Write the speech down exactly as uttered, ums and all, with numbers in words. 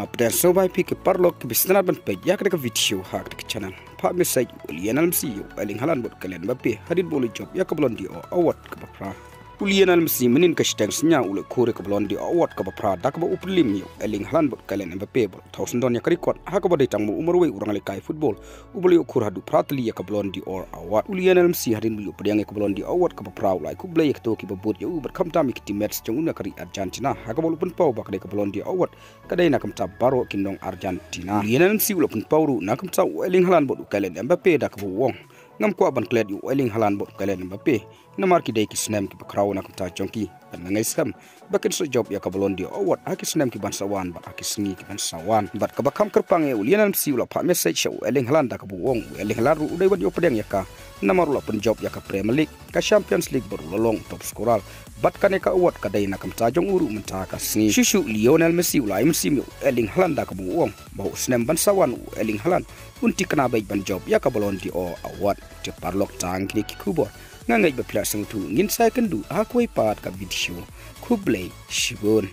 Nga pdiang sngewbha ïa phi ki paralok kiba sngewtynnat ban peit ïa kane ka video ha kane ka channel. Phah message u Lionel Messi ïa u Erling Haaland bad u Kylian Mbappe hadien ba u la jop ïa ka Ballon d'Or award kaba phra. U Lionel Messi mynhynnin ka shiteng synñia u la ïoh khur ïa ka Ballon d'Or award kaba phra da kaba u pynrem ïa u Erling Haaland bad u Kylian Mbappe ba u la thaw syndon ïa ka record ha kaba dei tang ma u marwei u ranglehkai football uba la ïoh khur haduh phra tylli ïa ka Ballon d'Or award. U Lionel Messi hadien ba u la pdiang ïa ka Ballon d'Or award kaba phra u la ai khublei ïa kito kiba bud ïa u bad khamtam ïa ki teammates jong u na ka ri Argentina ha kaba u la pynpaw ba ka dei ka Ballon d'Or award ka dei na ka bynta baroh ki nong Argentina. U Lionel Messi u la pynpaw ruh na ka bynta u Erling Haaland bad u Kylian Mbappe da kaba u ong, ngam kwah ban klet ïa u Erling Haaland bad u Kylian Mbappe namar ki dei ki snem kiba khraw na ka bynta jong ki. Bad nga ngeit skhem ba kin sa jop ïa ka Ballon d'Or award ha ki snem ki ban sa wan bad ha ki sngi ki ban sa wan. Bad kaba kham kyrpang eh u Lionel Messi u la phah message sha u Erling Haaland da kaba u ong u Erling Haaland ruh u dei ban ïoh pdiang ïa ka namar u la pynjop ïa ka Premier League, ka Champions League bad u la long u top scorer. Bad kane ka award ka dei na ka bynta jong u ruh mynta ka sngi. Shuh shuh Lionel Messi u la ai mynsiem ïa u Erling Haaland da kaba u ong ba ha u snem ban sa wan u Erling Haaland un thikna beit ban jop ïa ka Ballon d'Or award. Te paralok, tang kine ki khubor. Nga ngeit ba phi la sngewthuh, ngin sa ïakynduh ha kawei pat ka video. Khublei shibun.